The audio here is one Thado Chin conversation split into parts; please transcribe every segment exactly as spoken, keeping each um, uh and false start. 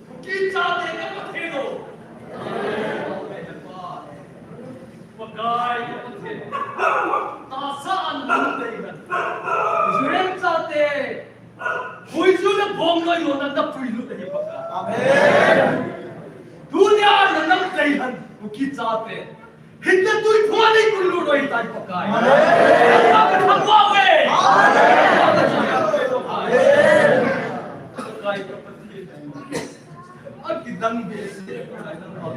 Kuki chate ka Pathen o. Pakai ka Pathen. Tahsa a na dei hen. Israel chate. Puilut le bongloi lona na puilut ahi Pakai. Amen. Tunia na dei hen. Kuki chate. Hinna tui phunga nei puilut ahitai Pakai. Amen. Ka thangvah uve. Amen. Pakai ka Pathen. Akidang behseh Pakai nangma.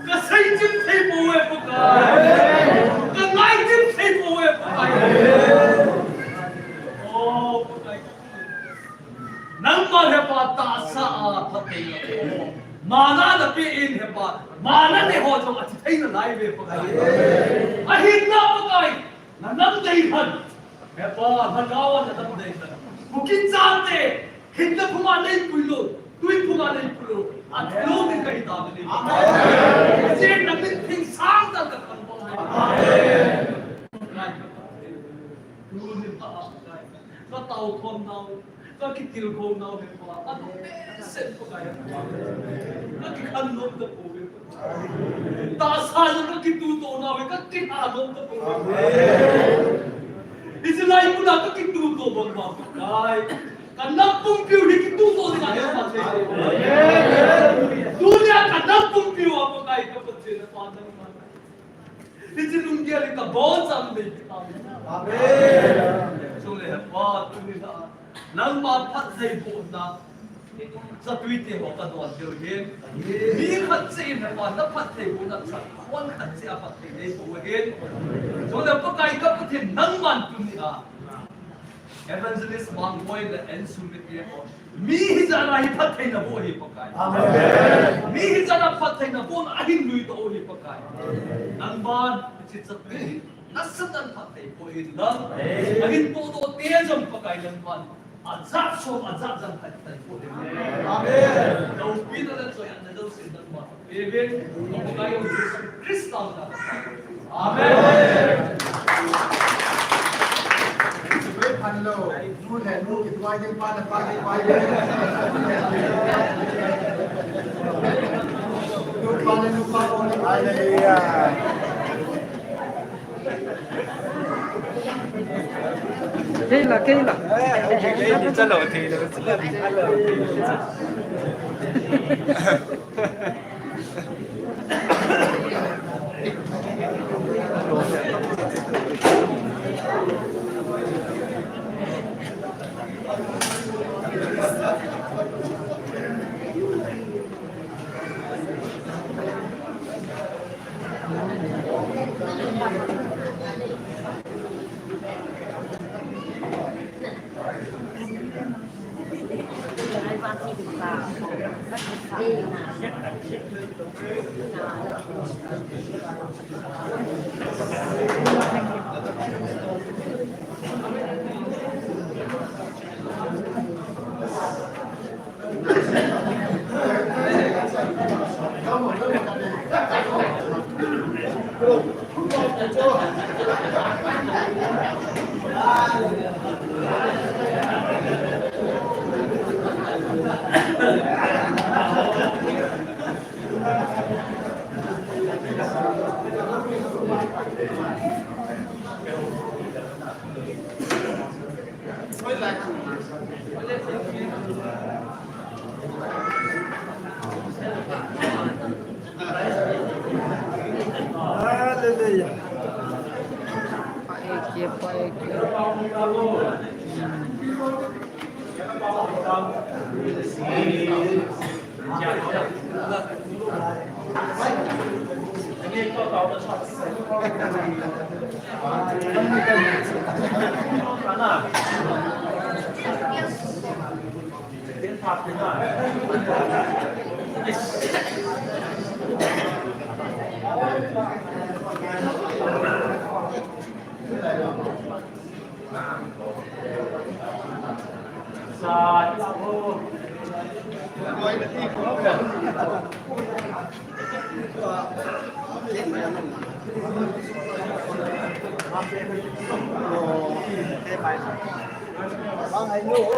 Ka sei chim thei pouve Pakai. Ka ngai chim thei pouve Pakai. Oh, Pakai. Nangma hepa tahsa a phatthei na po. Mana na pe in hepa. Mana nei ho jong athi thei nalai uve Pakai. Ahinla Pakai. Na nam dei hen. Hepa, na gao na nam dei hen. Kuki chate. Hinna phunga nei puilut. Tui phunga nei puilut. Athilou ding kahi tauve. Amen. Jing na min thing sang tah ka thangvah uve. Amen. Ka tao khom nau, ka kitilkhou nau hepa, adong behseh Pakai. Ka kikhen nom tapouve. Tahsa jong ka kituto nau, ka kikhen nom tapouve. Hiche lai muna ka kituto bang bang Pakai. Ka nam pumpiu hi kituto ding ahi Pakai. Tunia ka nam pumpiu a Pakai ka Pathen a pa nangma. Hiche lunggel hi ka bol chang dei kit tauve. Amen. Chule hepa tunia nangma phattheibohna. Chatuite ho ka don diu ahin. Mi khat cheh in hepa na phattheibohna chan. Khon khat cheh a phatthei nei bou ahin. Chule Pakai ka Pathen nangman tunia. Evangelist Mangboi le N Sumit le ko. Mi hijat a hi phatthei naboh ahi Pakai. Amen. Mi hijat a phatthei nabohna ahin lui tauve Pakai. Nangman hiche chate hi nasatah in phattheiboh in lang. Ahin tohtoh te jong Pakai nangman. Ajat som, ajat jang phattheiboh in. Amen. Loupina le choiatna jouse nangman. Amen. Amen. Hallelujah. Keila, keila. Hallelujah. Pai ke, pai ke. Hallelujah.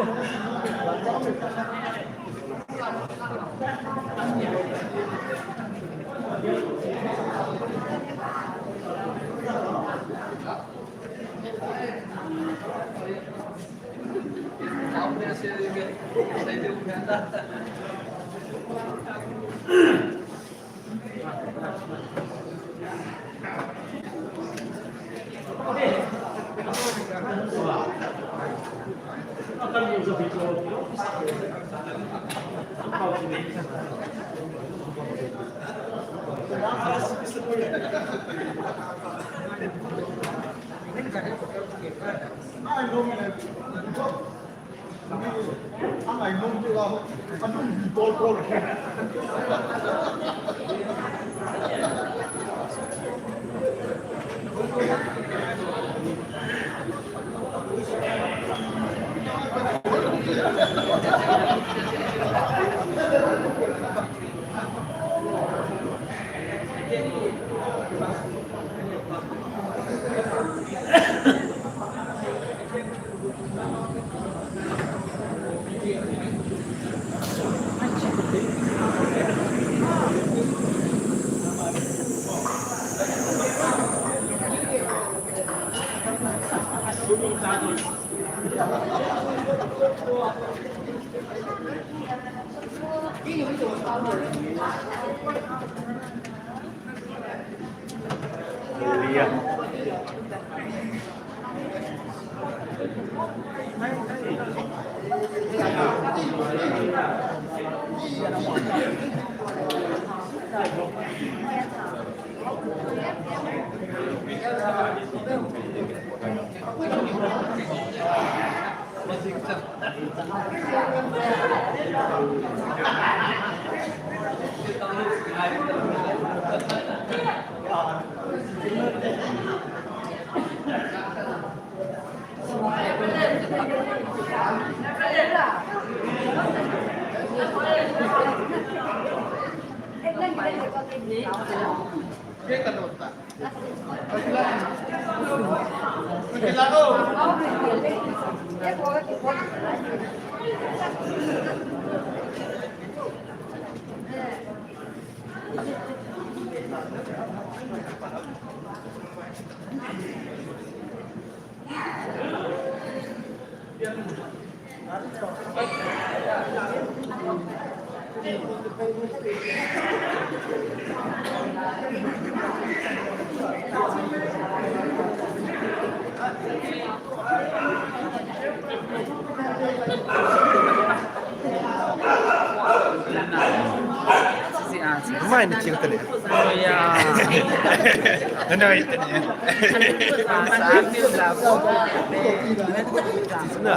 Mai ni ching tale. Oh, yeah. Ano ito niya? Sa akin lang. Na,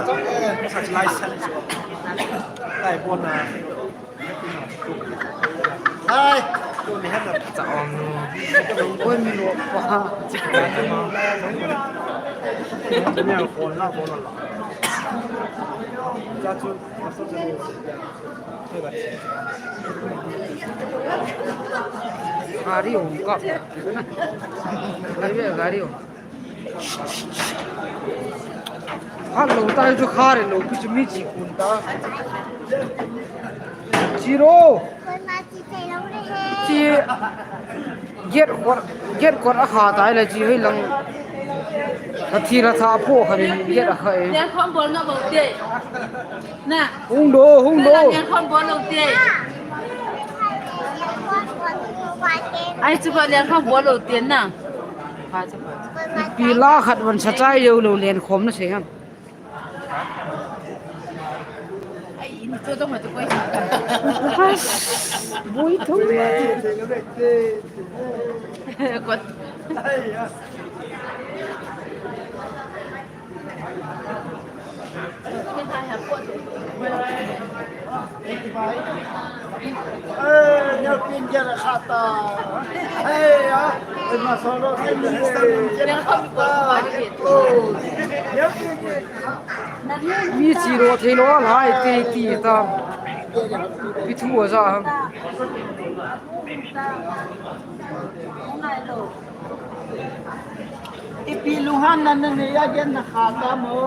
sa license. Ay, bona. Hai. Sa om. Oi, mi lo pa. Chika ta mo. Ni ko na ko na. Sa chu. Gari hung kap. Gari, gari hung. Khat lou ta chu kha re lou pi chu mi chi kun ta. Zero. Chi get kor, get kor a kha tai la chi hoi lang. Ka thi la tha po kha ni get a kha e. Lian khom bol na bo te. Na. Hung do, hung do. Lian khom bol lo te. Ai chu ba lian khom bol lo te na. Pi la khat van sa chai yo lo len khom na se ham. Bui thum. Kot. Mi chi ro thei lo lai te ti ta. Pi thu a za ham. Ipi lunghan na na ne ya gen na kha ta mo.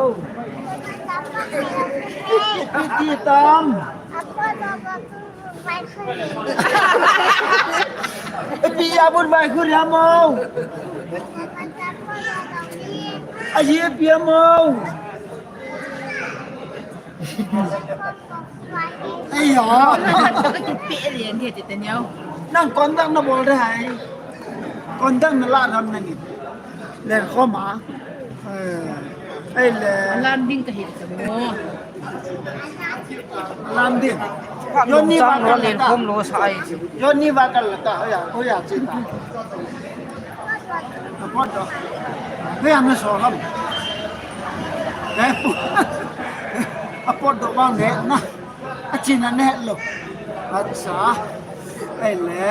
Ipi ti tam. Ipi ya bun bai khur ya mo. Aye ipi ya mo. Ai ya. Nang contact na bol de hai. Contact na la ram nang. Len khom a. Eh, ai le. Lam ding ka hi ta mo. Lam ding. Yo ni ba ka len khom lo sa ai. Yo ni ba ka la ta. Hoya, hoya chi ta. Apot do. Hoya na so lam. Eh. Apot do ba ne na. Achina ne lo. Acha. Ai le.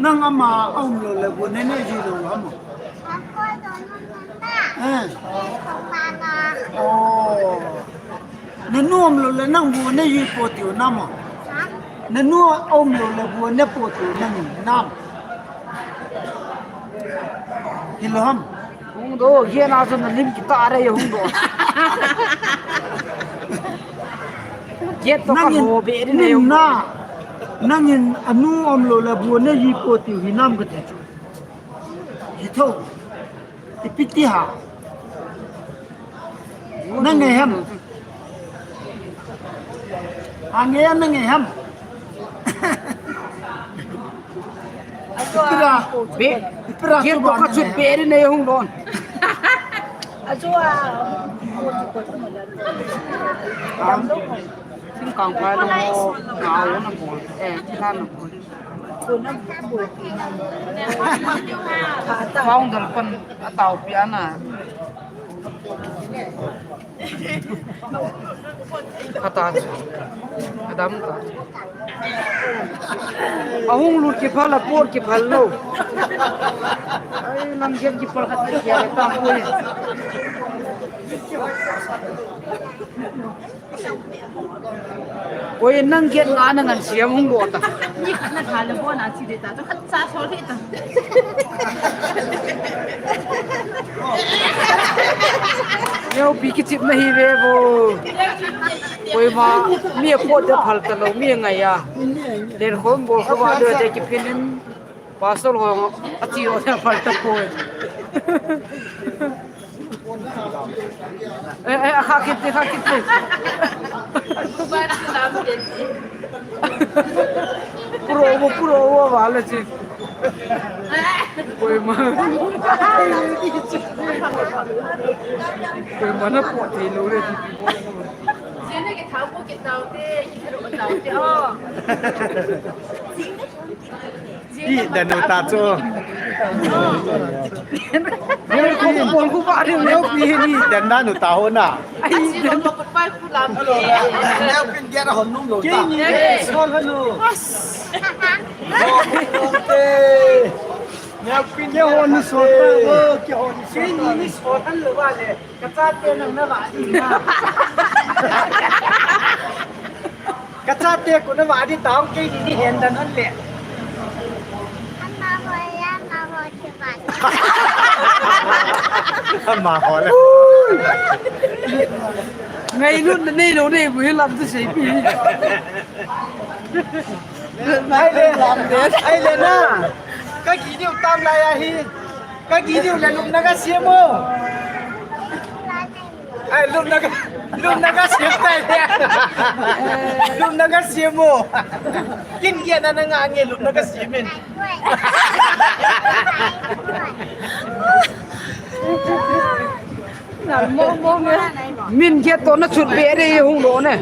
Nang ama aum lo le bu ne ne ji lo lam. Eh. Oh. Nanu aum lo le nang bu ne ji po tiu nam. Nanu aum lo le bu ne po tiu nam. Hi lo ham. Hung do, ye na so na lim kita are ye hung do. Ye to ka ho be ri ne hung. Na. Nangin anu aum lo le bu ne ji po tiu hi nam ka te chu. Hi tho. Ipi ti ha. Nang ngai ham. Ngai ham, nang ngai ham. Pira. Be. Pira. Ye to ka chu be ri ne hung don. Achu a. Sim kang pa lo. Ngau na ko. Eh, na na ko. Founder pan atao pi ana. Kata. Adam ta. Ahung lut kiphal, apot kiphal lo. Ai, lam gen kiphal khat kia ta ko. Oi, nang gen nga na ngan siam hung bo ta. Ni khat na kha le bo na chi de ta, to khat cha sol de ta. Neo pi kichip na hi ve bo. Koima, mi apot de phal ta lo, mi ngai a. Len khom bol khom a de kiphin in. Pastor ho, achi ho, aphal ta poi. Eh, eh, akha kit te, akha kit te. Pro wo, pro wo, vale chi. Koima. Koima na po thei lou le. Jene ke thau po ke tau te, ke thau po tau te, oh. Pi dan u ta chu. Neo pi, neo pi hi ni dan dan u ta ho na. Ai, dan u pa ku lam. Neo pi dia na hon nung lo ta. Ke ni sol hanu. Neo pi ke hon sol ta. Ke hon sol ta. Ke ni sol hanu ba le. Ka chate nang na vah ding na. Ka chate ko na vah ding tao kei ni ni hen dan an le. Ama ho ya, ama ho ke vah. Ama ho le. Ngailut na nei lou nei bu hi lam tu sei pi. Ai le, ai le na. Ka ki diu tam lai a hi. Ka ki diu le lupna ka siam o. Ai, lupna ka, lupna ka siam tai le. Lupna ka siam o. Kin kia na na nga nge lupna ka siam in. Min kia to na chut be de hung lo ne.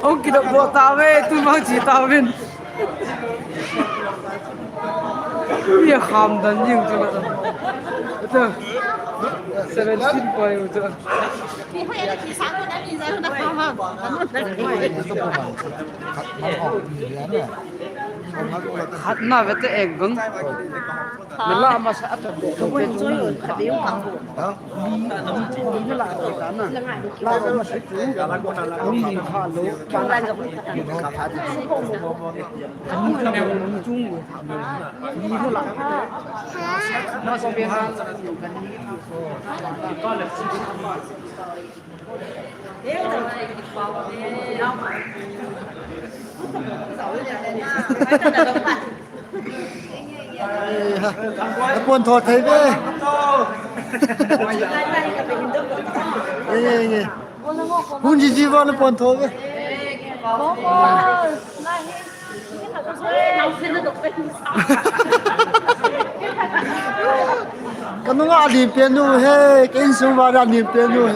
Hung kidop doh tave, tu mang chi tavin. Ia kham dan jing chu la. Ata. Seventeen point chu. Khatna vete ek gun. Nala masa ata. Napon tho thei ve. Ye, ye, ye. Hun ji ji va napon tho ve. Ka nunga alim pen u he, ka insung va alim pen u he.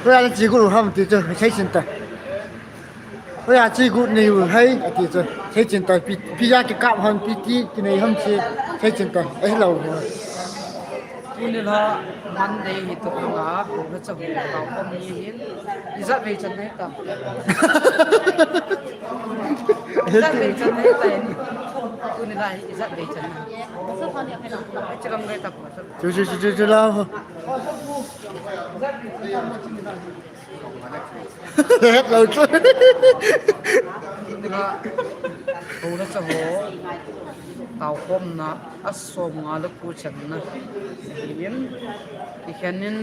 Hoiya na chi gu ham ti chu, sei chin ta. Hoiya chi gu nei u hai, ati chu, sei chin ta, pi, pi ya ki kap ham, pi ti, ki nei ham chi, sei chin ta, eh lo. Tuni la Monday hi to nga, ko na cha hu ta, ko ni hin, ijat vei chan nei ta. Ijat vei chan nei ta ni. Tuni la ijat vei chan. Chiram vei ta ko. Chu, chu, chu, chu, chu la. Het lo chu. Tuni la, ko na cha hu, tao kom na. A som nga le ko channa. Yin, i khen in.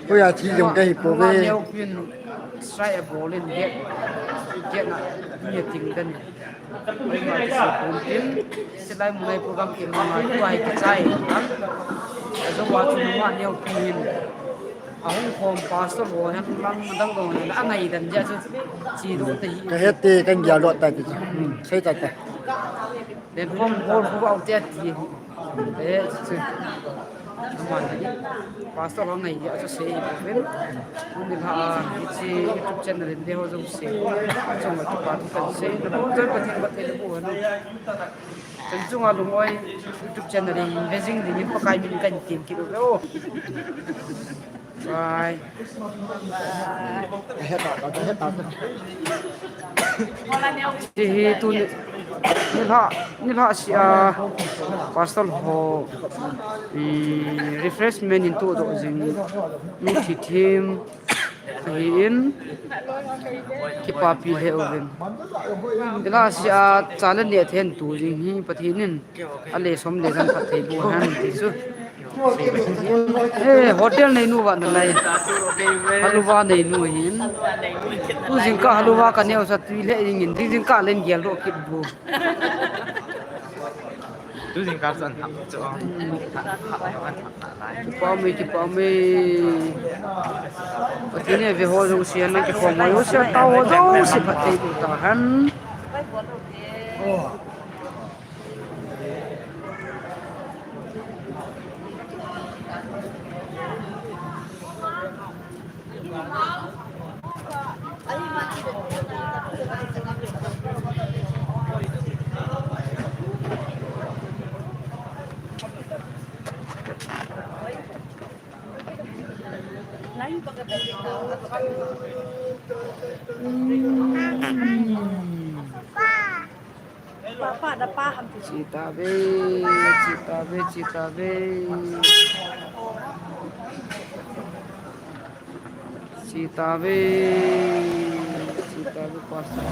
Hoiya thi jong ka hi po ve. Neo pin strike a ball in get, get na, ni ting kan. Hoiya thi si pun tin, silai munai program ki ma tu ai ki chai. Ajo wa chu ma neo pin. Ahung khom pastor ho hen lang dang dong hen, angai dan ja chu chi dong te hi. Ka het te kan ja lo ta ti chu. Hmm, sei ta ta. Len khom hol khu au te ti. Eh, chu. Aman hi. Pastor ho ngai ja chu sei hi pen. Hung ni ha, hichi YouTube channel in de ho jong sei. Chung ma tu pa tu kan sei. Na bu joi pa ti pa te bu han. Kan chung a lung oi YouTube channel in ve jing ding in Pakai min kan tin ki lo. Bye. Hiche hi tuni, nilhah, nilhah sia, pastor ho, um, refreshment in todoh jing, nu thithim, ahin, kipapi lheh uvin. Nilhah sia, cha le neh thei in to jing hi, Pathen in, ale som le jan phatthei boh hen, ti chu. Eh, hotel neinu va nalai. Haluva neinu hin. Tu jingkah haluva kaneo sa tui le jingin. Jingkah len gel ro kit bu. Tu jingkah san hap cho. Kipah me, kipah me. Pathen in veho jouse, nang kikhom ho jouse, tao ho jouse, phatthei boh tahen. Papa, da pa ham tu. Chita ve, chita ve, chita ve. Chita ve, chita ve, pastor.